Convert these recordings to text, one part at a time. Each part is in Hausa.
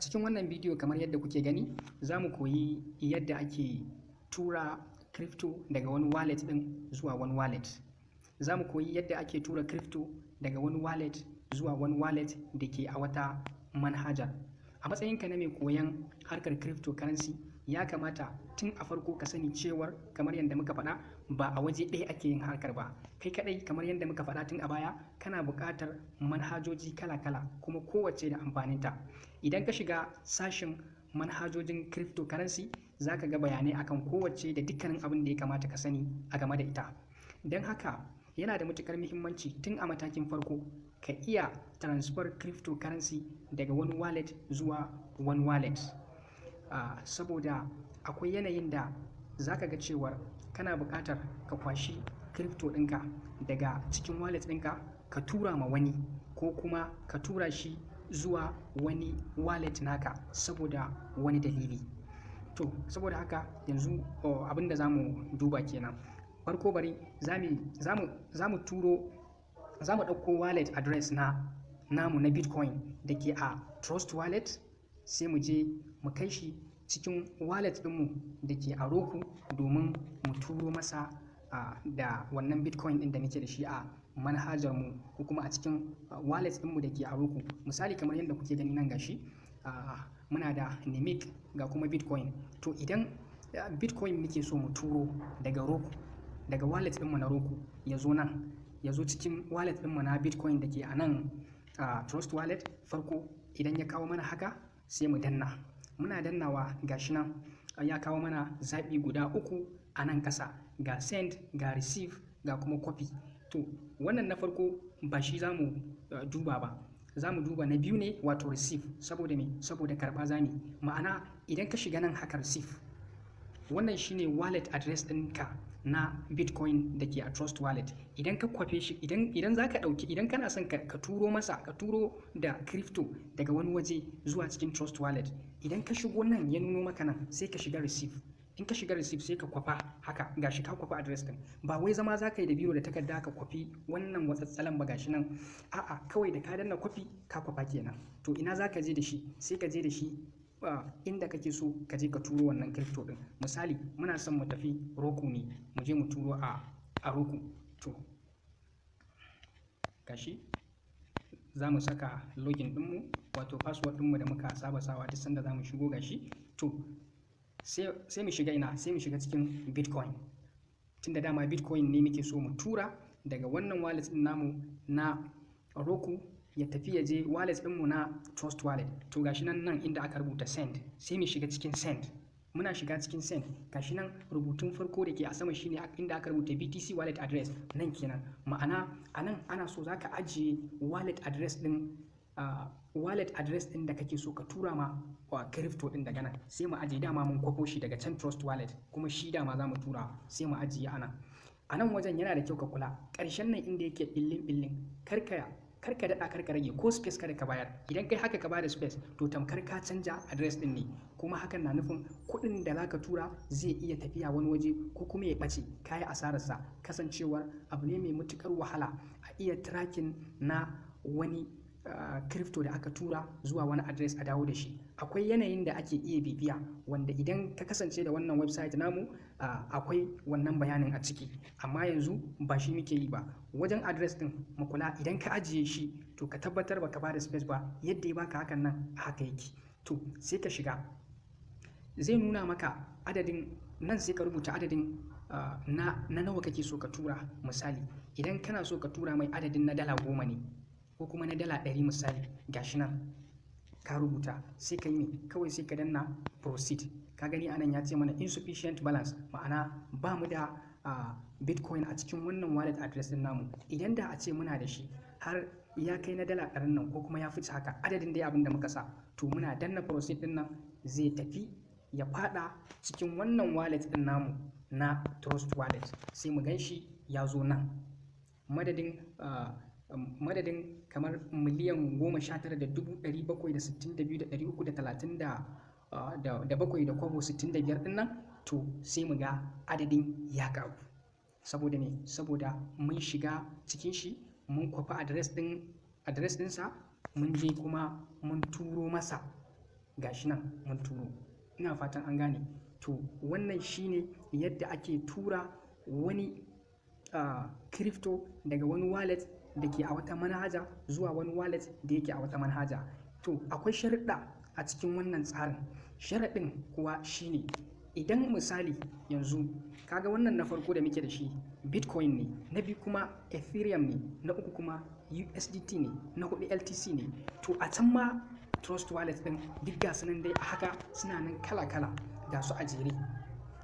Cikin wannan bidiyo, kamar yadda kuke gani, za mu koyi yadda ake tura crypto daga wani wallet ɗin zuwa wani wallet. Za mu koyi yadda ake tura crypto daga wani wallet zuwa wani wallet da ke a wata manhajar. A matsayinka na mai koyon harkar cryptocurrency, ya kamata tun a farko ka sani cewar, kamar yadda muka faɗa, ba a waje ɗaya ake yin harkar ba. Kai kaɗai, kamar yadda muka faɗa tun a baya, kana buƙatar manhajoji kala-kala, kuma kowacce da amfaninta. Idan ka shiga sashin manhajojin cryptocurrency, za ka ga bayanai akan kowacce da dukkanin abin da ya kamata ka sani a game da ita. Don haka yana da matuƙar muhimmanci tun a matakin farko ka iya transfer cryptocurrency daga wani wallet zuwa wani wallet. Saboda akwai yanayin da za ka ga cewar kana buƙatar ka kwashi crypto ɗinka daga cikin wallet ɗinka ka tura ma wani, ko kuma ka tura shi zuwa wani wallet naka saboda wani dalili. To, saboda haka yanzu abin da za mu duba kenan. Farko bari za mu turo, za mu ɗauko wallet address na namu na Bitcoin da ke a Trust Wallet, sai mu je mu kai shi cikin wallet ɗinmu da ke a Roqqu domin mu turo masa da wannan Bitcoin ɗin da muke da shi a manhajar mu ko kuma a cikin wallet ɗinmu da ke a Roqqu. Misali, kamar yadda kuke gani nan, gashi muna da Nimiq, ga kuma Bitcoin. To, idan Bitcoin muke so mu turo daga Roqqu, daga wallet ɗinmu na Roqqu, ya zo nan, ya zo cikin wallet ɗinmu na Bitcoin da ke a nan Trust Wallet, farko idan ya kawo mana haka, sai mu danna. Muna dannawa, gashi nan ya kawo mana zaɓi guda uku a nan ƙasa: ga send, ga receive, ga kuma copy. To, wannan na farko ba shi za mu duba ba, za mu duba na biyu ne, wato receive. Saboda me? Saboda karɓa za mu. Ma'ana, idan ka shiga nan haka, receive, wannan shine wallet address ɗinka na Bitcoin da ke a Trust Wallet. Idan ka kwafe shi, idan za ka ɗauki, idan kana son ka turo masa, ka turo da crypto daga wani waje zuwa cikin Trust Wallet, idan ka shigo nan ya nuno maka nan, sai ka shiga receive. In ka shiga receive, sai ka kwafa haka. Gashi ka kwafa address din. Ba wai zama za ka yi da biro da takarda ka kwafi wannan watsatsalan ba, gashi nan. A'a, kawai da ka danna kwafi, ka kwafa kenan. To, ina za ka je da shi? Sai ka je da shi inda kake so ka je ka turo wannan crypto din. Misali, muna son mu tafi Roqqu ne, mu je mu turo a Roqqu. To, gashi za mu saka login ɗinmu, wato password ɗinmu da muka saba sawa duk sanda za mu shigo. Gashi. To, sai mu shiga ina? Sai mu shiga cikin Bitcoin, tunda dama Bitcoin ne muke so mu tura daga wannan wallet ɗin namu na Roqqu ya tafi ya je wallet ɗinmu na Trust Wallet. To, gashi nan, nan inda aka rubuta send, sai mu shiga cikin send. Muna shiga cikin send, gashi nan rubutun farko da ke a sama shine inda aka rubuta BTC wallet address, nan kenan. Ma'ana, a nan ana so zaka ajiye wallet address ɗin wallet address ɗin da kake so ka tura ma wa crypto ɗin daga nan. Sai mu ajiye. Dama mun kwafo shi daga can Trust Wallet, kuma shi dama za mu tura, sai mu ajiye a nan. A nan wajen yana da kyau ka kula, ƙarshen nan inda yake billin billin, karka karka daɗa, karka rage, ko space kada ka bayar. Idan kai haka ka bada space, to tamkar ka canja address ɗin ne, kuma hakan na nufin kuɗin da zaka tura zai iya tafiya wani waje ko kuma ya ɓace, ka yi asararsa. Kasancewar abu ne mai matuƙar wahala a iya tracking na wani crypto da aka tura zuwa wani address a dawo da shi. Akwai yanayin da ake iya bibiya, wanda idan ka kasance da wannan website namu, akwai wannan bayanin a ciki, amma yanzu ba shi muke yi ba. Wajen address din, mu kula, idan ka ajiye shi, to ka tabbatar baka bada space ba. Yadda ya baka hakan nan, haka yake. To, sai ka shiga, zai nuna maka adadin nan, sai ka rubuta adadin na nawa kake so ka tura. Misali, idan kana so ka tura mai adadin na $10 ne ko kuma na $100, misali, gashi nan ka rubuta, sai ka yi me? Kawai sai ka danna proceed. Ka gani, anan ya ce mana insufficient balance, ma'ana ba mu da Bitcoin a cikin wannan wallet address din namu. Idan da a ce muna da shi har ya kai na $100 nan ko kuma ya fice haka, adadin dai abin da muka sa, to muna danna proceed din nan, zai tafi ya fada cikin wannan wallet din namu na Trust Wallet. Sai mu gan shi ya zo nan, madadin kamar 19,762,337 da kwabo 65 din nan, to sai mu ga adadin ya karu. Saboda me? Saboda mun shiga cikin shi, mun kwafi address ɗinsa, mun je kuma mun turo masa. Gashi nan mun turo. Ina fatan an gane. To, wannan shine yadda ake tura wani crypto daga wani wallet da ke a wata manhaja zuwa wani wallet da yake a wata manhaja. To, akwai sharuɗa a cikin wannan tsarin. Sharaɗin kuwa shine, idan misali yanzu kaga wannan na farko da muke da shi Bitcoin ne, na biyu kuma Ethereum ne, na uku kuma USDT ne, na hudu LTC ne. To, a can ma Trust Wallet ɗin duk ga su nan dai a haka, suna nan kala-kala, ga su a jere,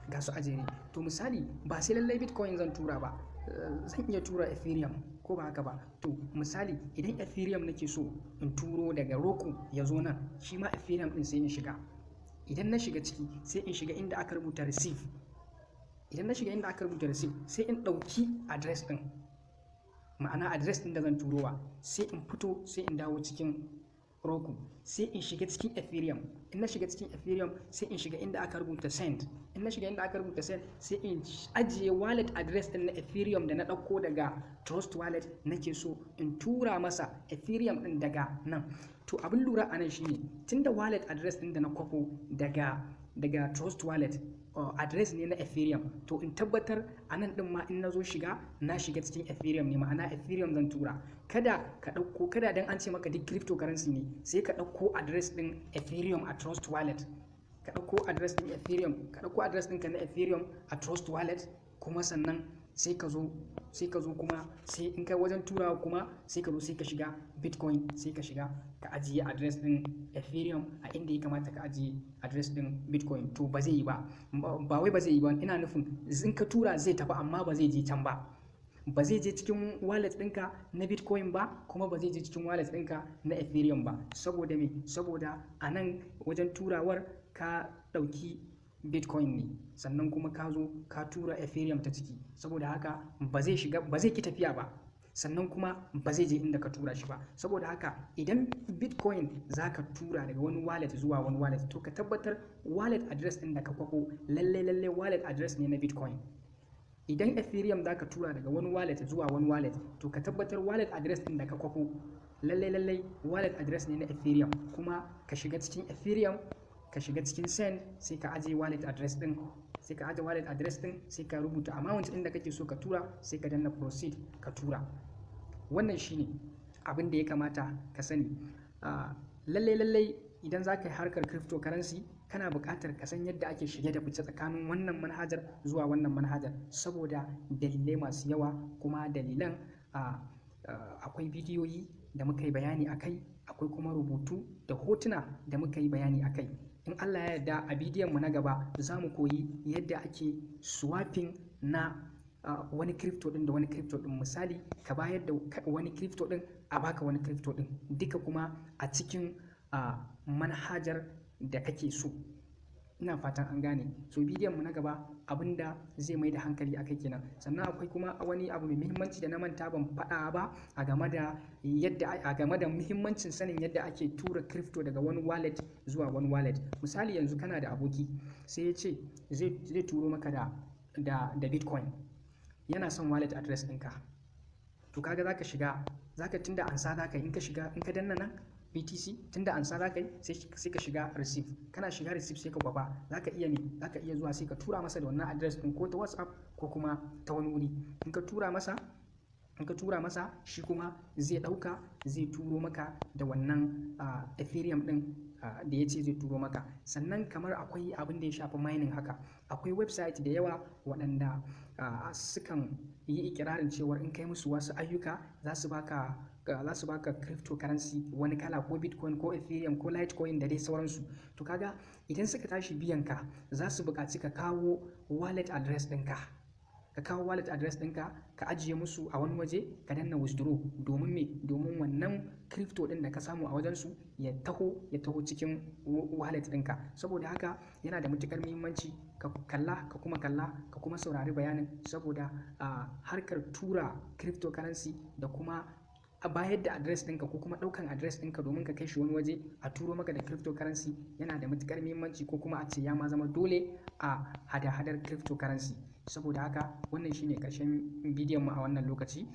ga su a jere. To, misali ba sai lallai Bitcoin zan tura ba, zan iya tura Ethereum, ko ba haka ba? To, misali idan Ethereum nake so in turo daga Roqqu ya zo nan, shi ma Ethereum ɗin, sai in shiga. Idan na shiga ciki, sai in shiga inda aka rubuta receive. Idan na shiga inda aka rubuta receive, sai in ɗauki address ɗin, ma'ana address ɗin da zan turowa, sai in fito, sai in dawo cikin Roqqu, sai in shiga cikin Ethereum. In na shiga cikin Ethereum, sai in shiga inda aka rubuta send. In na shiga inda aka rubuta send, sai in ajiye wallet address ɗin na Ethereum da na ɗauko daga Trust Wallet nake so in tura masa Ethereum ɗin daga nan. To, abin lura a nan shine, tunda wallet address ɗin da na kwafo daga Trust Wallet address ne na Ethereum, to in tabbatar a nan ɗin ma in na zo shiga, na shiga cikin Ethereum ne, ma'ana Ethereum zan tura. Kada ka ɗauko, kada dan an ce maka duk cryptocurrency ne, sai ka ɗauko address ɗin Ethereum a Trust Wallet, ka ɗauko address ɗin Ethereum, ka ɗauko address ɗinka na Ethereum a Trust Wallet, kuma sannan sai ka zo kuma sai in kai wajen turawa kuma, sai ka zo sai ka shiga Bitcoin, sai ka shiga ka ajiye address ɗin Ethereum a inda ya kamata ka ajiye address ɗin Bitcoin. To, ba zai yi ba. Ba wai ba zai yi ba, ina nufin in ka tura zai tafi, amma ba zai je can ba, ba zai je cikin wallet ɗinka na Bitcoin ba, kuma ba zai je cikin wallet ɗinka na Ethereum ba. Saboda me? Saboda a nan wajen turawar ka ɗauki Bitcoin ne, sannan kuma ka zo ka tura Ethereum ta ciki. Saboda haka ba zai shiga ba, zai ki tafiya ba, sannan kuma ba zai je inda ka tura shi ba. Saboda haka idan Bitcoin za ka tura daga wani wallet zuwa wani wallet, to ka tabbatar wallet address ɗin da ka kwafo lalle lalle wallet address ne na Bitcoin. Idan Ethereum za ka tura daga wani wallet zuwa wani wallet, to ka tabbatar wallet address ɗin da ka kwafo lalle lalle wallet address ne na Ethereum, kuma ka shiga cikin Ethereum, ka shiga cikin send, sai ka aje wallet address ɗin, sai ka aje wallet address ɗin, sai ka rubuta amount ɗin da kake so ka tura, sai ka danna proceed ka tura. Wannan shine abin da ya kamata ka sani. Lallai lallai idan za ka yi harkar cryptocurrency, kana buƙatar ka san yadda ake shige da fice tsakanin wannan manhajar zuwa wannan manhajar, saboda dalilai masu yawa. Kuma dalilan, akwai bidiyoyi da muka yi bayani a kai, akwai kuma rubutu da hotuna da muka yi bayani a kai. In Allah ya yarda, a bidiyon mu na gaba za mu koyi yadda ake swapping na wani crypto din da wani crypto din. Misali, ka bayar da wani crypto din, a baka wani crypto din, duka kuma a cikin manhajar da kake so. Ina fatan an gane. So bidiyon mu na gaba abinda zai mai da hankali akai kenan. Sannan akwai kuma wani abu mai muhimmanci da na manta ban faɗa ba a game da muhimmancin sanin yadda ake tura crypto daga wani wallet zuwa wani wallet. Misali, yanzu kana da aboki, sai ya ce zai turo maka da Bitcoin, yana son wallet address ɗinka. To, kaga zaka shiga, zaka tunda ansa zaka yi, in ka shiga, in ka danna nan BTC, tunda ansa zaka yi, sai ka shiga receive. Kana shiga receive, sai ka kwafa. Zaka iya me? Zaka iya zuwa sai ka tura masa da wannan address din, ko ta WhatsApp ko kuma ta wani wuri. In ka tura masa, shi kuma zai dauka, zai turo maka da wannan Ethereum din da ya ce zai turo maka. Sannan kamar akwai abin da ya shafi mining haka, akwai website da yawa waɗanda sukan yi ikirarin cewar in kai musu wasu ayyuka, za su baka cryptocurrency wani kala, ko Bitcoin ko Ethereum ko Litecoin da dai sauransu. To, kaga idan suka tashi biyan ka, za su buƙaci ka kawo wallet address ɗinka, ka kawo wallet address ɗinka, ka ajiye musu a wani waje, ka danna withdraw. Domin me? Domin wannan crypto ɗin da ka samu a wajensu ya taho cikin wallet ɗinka. Saboda haka yana da matuƙar muhimmanci ka kalla, ka kuma kalla, ka kuma saurari bayanin, saboda harkar tura cryptocurrency da kuma a bayar da address ɗinka ko kuma ɗaukan address ɗinka domin ka kai shi wani waje a turo maka da cryptocurrency yana da matuƙar muhimmanci, ko kuma a ce ya ma zama dole a hada-hadar cryptocurrency. Saboda haka wannan shine ƙarshen bidiyon mu a wannan lokaci.